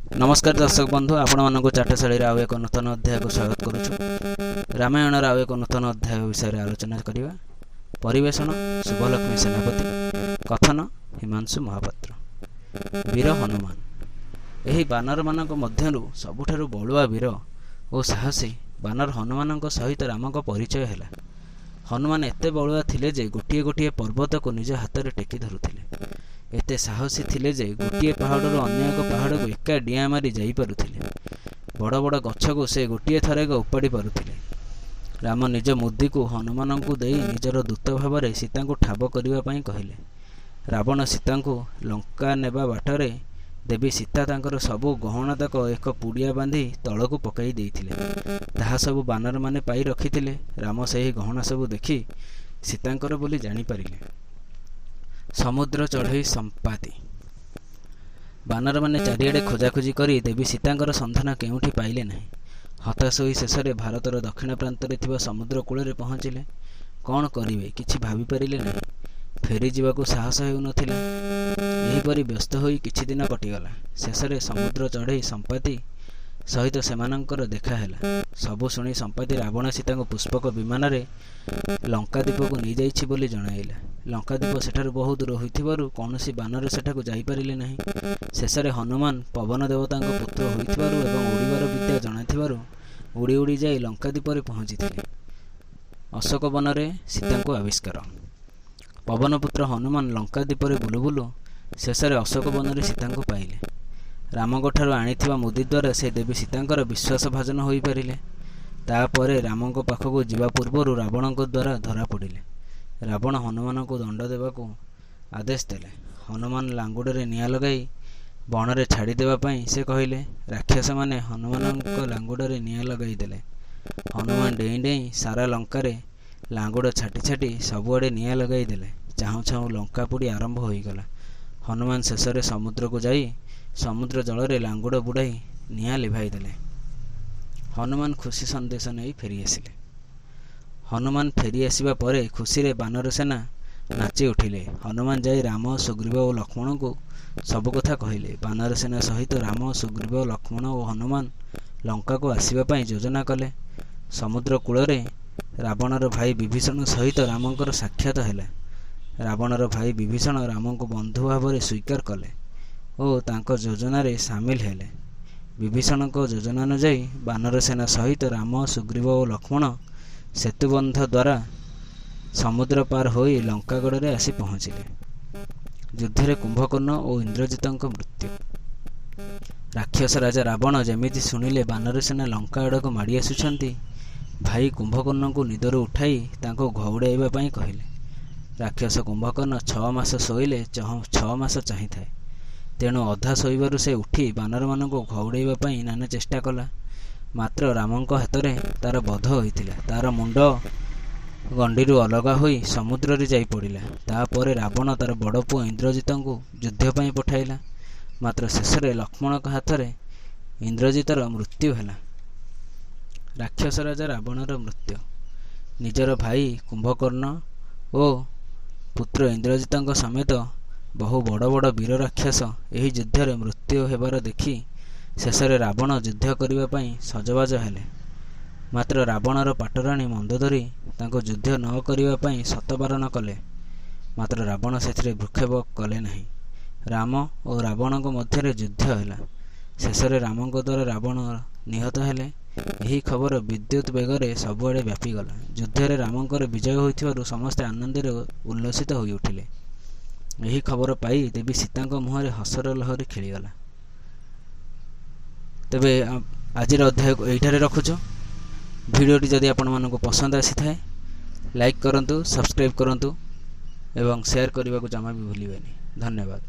ନମସ୍କାର ଦର୍ଶକ ବନ୍ଧୁ, ଆପଣମାନଙ୍କୁ ଚାଟଶାଳୀର ଆଉ ଏକ ନୂତନ ଅଧ୍ୟାୟକୁ ସ୍ୱାଗତ କରୁଛୁ। ରାମାୟଣର ଆଉ ଏକ ନୂତନ ଅଧ୍ୟାୟ ବିଷୟରେ ଆଲୋଚନା କରିବା। ପରିବେଷଣ ଶୁଭଲକ୍ଷ୍ମୀ ସେନାପତି, କଥନ ହିମାଂଶୁ ମହାପାତ୍ର। ବୀର ହନୁମାନ। ଏହି ବାନରମାନଙ୍କ ମଧ୍ୟରୁ ସବୁଠାରୁ ବଳୁଆ ବୀର ଓ ସାହସୀ ବାନର ହନୁମାନଙ୍କ ସହିତ ରାମଙ୍କ ପରିଚୟ ହେଲା। ହନୁମାନ ଏତେ ବଳୁଆ ଥିଲେ ଯେ ଗୋଟିଏ ଗୋଟିଏ ପର୍ବତକୁ ନିଜ ହାତରେ ଟେକି ଧରୁଥିଲେ। ଏତେ ସାହସୀ ଥିଲେ ଯେ ଗୋଟିଏ ପାହାଡ଼ରୁ ଅନ୍ୟ ଏକ ପାହାଡ଼କୁ ଏକା ଡିଆଁ ମାରି ଯାଇପାରୁଥିଲେ। ବଡ଼ ବଡ଼ ଗଛକୁ ସେ ଗୋଟିଏ ଥରକେ ଉପାଡ଼ି ପାରୁଥିଲେ। ରାମ ନିଜ ମୁଦିକୁ ହନୁମାନଙ୍କୁ ଦେଇ ନିଜର ଦୂତ ଭାବରେ ସୀତାଙ୍କୁ ଠାବ କରିବା ପାଇଁ କହିଲେ। ରାବଣ ସୀତାଙ୍କୁ ଲଙ୍କା ନେବା ବାଟରେ ଦେବୀ ସୀତା ତାଙ୍କର ସବୁ ଗହଣାତକ ଏକ ପୁଡ଼ିଆ ବାନ୍ଧି ତଳକୁ ପକାଇ ଦେଇଥିଲେ। ତାହା ସବୁ ବାନରମାନେ ପାଇ ରଖିଥିଲେ। ରାମ ସେହି ଗହଣା ସବୁ ଦେଖି ସୀତାଙ୍କର ବୋଲି ଜାଣିପାରିଲେ। ସମୁଦ୍ର ଚଢ଼େଇ ସମ୍ପାତି। ବାନରମାନେ ଚାରିଆଡ଼େ ଖୋଜାଖୋଜି କରି ଦେବୀ ସୀତାଙ୍କର ସନ୍ଧାନ କେଉଁଠି ପାଇଲେ ନାହିଁ। ହତାଶ ହୋଇ ଶେଷରେ ଭାରତର ଦକ୍ଷିଣ ପ୍ରାନ୍ତରେ ଥିବା ସମୁଦ୍ର କୂଳରେ ପହଞ୍ଚିଲେ। କ'ଣ କରିବେ, କିଛି ଭାବିପାରିଲେ ନାହିଁ। ଫେରିଯିବାକୁ ସାହସ ହେଉନଥିଲା। ଏହିପରି ବ୍ୟସ୍ତ ହୋଇ କିଛି ଦିନ କଟିଗଲା। ଶେଷରେ ସମୁଦ୍ର ଚଢ଼େଇ ସମ୍ପାତି ସହିତ ସେମାନଙ୍କର ଦେଖା ହେଲା। ସବୁ ଶୁଣି ସମ୍ପାତି ରାବଣ ସୀତାଙ୍କୁ ପୁଷ୍ପକ ବିମାନରେ ଲଙ୍କାଦ୍ୱୀପକୁ ନେଇଯାଇଛି ବୋଲି ଜଣାଇଲା। ଲଙ୍କାଦ୍ୱୀପ ସେଠାରୁ ବହୁ ଦୂର ହୋଇଥିବାରୁ କୌଣସି ବାନର ସେଠାକୁ ଯାଇପାରିଲେ ନାହିଁ। ଶେଷରେ ହନୁମାନ ପବନ ଦେବତାଙ୍କ ପୁତ୍ର ହୋଇଥିବାରୁ ଏବଂ ଉଡ଼ିବାର ବିଦ୍ୟା ଜଣାଥିବାରୁ ଉଡ଼ି ଉଡ଼ି ଯାଇ ଲଙ୍କାଦ୍ୱୀପରେ ପହଞ୍ଚିଥିଲେ। ଅଶୋକ ବନରେ ସୀତାଙ୍କୁ ଆବିଷ୍କାର। ପବନପୁତ୍ର ହନୁମାନ ଲଙ୍କାଦ୍ୱୀପରେ ବୁଲୁ ବୁଲୁ ଶେଷରେ ଅଶୋକ ବନରେ ସୀତାଙ୍କୁ ପାଇଲେ। ରାମଙ୍କଠାରୁ ଆଣିଥିବା ମୁଦି ଦ୍ୱାରା ସେ ଦେବୀ ସୀତାଙ୍କର ବିଶ୍ୱାସଭାଜନ ହୋଇପାରିଲେ। ତାପରେ ରାମଙ୍କ ପାଖକୁ ଯିବା ପୂର୍ବରୁ ରାବଣଙ୍କ ଦ୍ୱାରା ଧରା ପଡ଼ିଲେ। ରାବଣ ହନୁମାନଙ୍କୁ ଦଣ୍ଡ ଦେବାକୁ ଆଦେଶ ଦେଲେ। ହନୁମାନ ଲାଙ୍ଗୁଡ଼ରେ ନିଆଁ ଲଗାଇ ବଣରେ ଛାଡ଼ିଦେବା ପାଇଁ ସେ କହିଲେ। ରାକ୍ଷସମାନେ ହନୁମାନଙ୍କ ଲାଙ୍ଗୁଡ଼ରେ ନିଆଁ ଲଗାଇଦେଲେ। ହନୁମାନ ଡେଇଁ ଡେଇଁ ସାରା ଲଙ୍କାରେ ଲାଙ୍ଗୁଡ଼ ଛାଟି ଛାଟି ସବୁଆଡ଼େ ନିଆଁ ଲଗାଇଦେଲେ। ଚାହୁଁ ଚାହୁଁ ଲଙ୍କା ପୋଡ଼ି ଆରମ୍ଭ ହୋଇଗଲା। ହନୁମାନ ଶେଷରେ ସମୁଦ୍ରକୁ ଯାଇ ସମୁଦ୍ର ଜଳରେ ଲାଙ୍ଗୁଡ଼ ବୁଡ଼ାଇ ନିଆଁ ଲିଭାଇଦେଲେ। ହନୁମାନ ଖୁସି ସନ୍ଦେଶ ନେଇ ଫେରିଆସିଲେ। ହନୁମାନ ଫେରିଆସିବା ପରେ ଖୁସିରେ ବାନର ସେନା ନାଚି ଉଠିଲେ। ହନୁମାନ ଯାଇ ରାମ, ସୁଗ୍ରୀବ ଓ ଲକ୍ଷ୍ମଣଙ୍କୁ ସବୁ କଥା କହିଲେ। ବାନର ସେନା ସହିତ ରାମ, ସୁଗ୍ରୀବ, ଲକ୍ଷ୍ମଣ ଓ ହନୁମାନ ଲଙ୍କାକୁ ଆସିବା ପାଇଁ ଯୋଜନା କଲେ। ସମୁଦ୍ର କୂଳରେ ରାବଣର ଭାଇ ବିଭୀଷଣ ସହିତ ରାମଙ୍କର ସାକ୍ଷାତ ହେଲା। ରାବଣର ଭାଇ ବିଭୀଷଣ ରାମଙ୍କୁ ବନ୍ଧୁ ଭାବରେ ସ୍ୱୀକାର କଲେ ଓ ତାଙ୍କ ଯୋଜନାରେ ସାମିଲ ହେଲେ। ବିଭୀଷଣଙ୍କ ଯୋଜନାନୁଯାୟୀ ବାନର ସେନା ସହିତ ରାମ, ସୁଗ୍ରୀବ ଓ ଲକ୍ଷ୍ମଣ ସେତୁବନ୍ଧ ଦ୍ୱାରା ସମୁଦ୍ର ପାର ହୋଇ ଲଙ୍କାଗଡ଼ରେ ଆସି ପହଞ୍ଚିଲେ। ଯୁଦ୍ଧରେ କୁମ୍ଭକର୍ଣ୍ଣ ଓ ଇନ୍ଦ୍ରଜିତଙ୍କ ମୃତ୍ୟୁ। ରାକ୍ଷସ ରାଜା ରାବଣ ଯେମିତି ଶୁଣିଲେ ବାନର ସେନା ଲଙ୍କା ଆଡ଼କୁ ମାଡ଼ି ଆସୁଛନ୍ତି, ଭାଇ କୁମ୍ଭକର୍ଣ୍ଣଙ୍କୁ ନିଦରୁ ଉଠାଇ ତାଙ୍କୁ ଘଉଡ଼ାଇବା ପାଇଁ କହିଲେ। ରାକ୍ଷସ କୁମ୍ଭକର୍ଣ୍ଣ 6 ମାସ ଶୋଇଲେ 6 ମାସ ଚାହିଁଥାଏ। ତେଣୁ ଅଧା ଶୋଇବାରୁ ସେ ଉଠି ବାନରମାନଙ୍କୁ ଘଉଡ଼ାଇବା ପାଇଁ ନାନା ଚେଷ୍ଟା କଲା। ମାତ୍ର ରାମଙ୍କ ହାତରେ ତାର ବଧ ହୋଇଥିଲା। ତାର ମୁଣ୍ଡ ଗଣ୍ଡିରୁ ଅଲଗା ହୋଇ ସମୁଦ୍ରରେ ଯାଇ ପଡ଼ିଲା। ତାପରେ ରାବଣ ତାର ବଡ଼ ପୁଅ ଇନ୍ଦ୍ରଜିତଙ୍କୁ ଯୁଦ୍ଧ ପାଇଁ ପଠାଇଲା। ମାତ୍ର ଶେଷରେ ଲକ୍ଷ୍ମଣଙ୍କ ହାତରେ ଇନ୍ଦ୍ରଜିତର ମୃତ୍ୟୁ ହେଲା। ରାକ୍ଷସ ରାଜା ରାବଣର ମୃତ୍ୟୁ। ନିଜର ଭାଇ କୁମ୍ଭକର୍ଣ୍ଣ ଓ ପୁତ୍ର ଇନ୍ଦ୍ରଜିତଙ୍କ ସମେତ ବହୁ ବଡ଼ ବଡ଼ ବୀର ରାକ୍ଷସ ଏହି ଯୁଦ୍ଧରେ ମୃତ୍ୟୁ ହେବାର ଦେଖି ଶେଷରେ ରାବଣ ଯୁଦ୍ଧ କରିବା ପାଇଁ ସଜବାଜ ହେଲେ। ମାତ୍ର ରାବଣର ପାଟରାଣୀ ମନ୍ଦୋଦରୀ ତାଙ୍କୁ ଯୁଦ୍ଧ ନ କରିବା ପାଇଁ ଶତବାରଣ କଲେ। ମାତ୍ର ରାବଣ ସେଥିରେ ଭ୍ରୂକ୍ଷେପ କଲେ ନାହିଁ। ରାମ ଓ ରାବଣଙ୍କ ମଧ୍ୟରେ ଯୁଦ୍ଧ ହେଲା। ଶେଷରେ ରାମଙ୍କ ଦ୍ୱାରା ରାବଣ ନିହତ ହେଲେ। ଏହି ଖବର ବିଦ୍ୟୁତ୍ ବେଗରେ ସବୁଆଡ଼େ ବ୍ୟାପିଗଲା। ଯୁଦ୍ଧରେ ରାମଙ୍କର ବିଜୟ ହୋଇଥିବାରୁ ସମସ୍ତେ ଆନନ୍ଦରେ ଉଲ୍ଲସିତ ହୋଇଉଠିଲେ। ଏହି ଖବର ପାଇ ଦେବୀ ସୀତାଙ୍କ ମୁହଁରେ ହସର ଲହରୀ ଖେଳିଗଲା। ତେବେ ଆଜିର ଅଧ୍ୟାୟକୁ ଏଇଠାରେ ରଖୁଛୁ। ଭିଡ଼ିଓଟି ଯଦି ଆପଣମାନଙ୍କୁ ପସନ୍ଦ ଆସିଥାଏ, ଲାଇକ୍ କରନ୍ତୁ, ସବସ୍କ୍ରାଇବ୍ କରନ୍ତୁ ଏବଂ ସେୟାର କରିବାକୁ ଜମା ବି ଭୁଲିବେନି। ଧନ୍ୟବାଦ।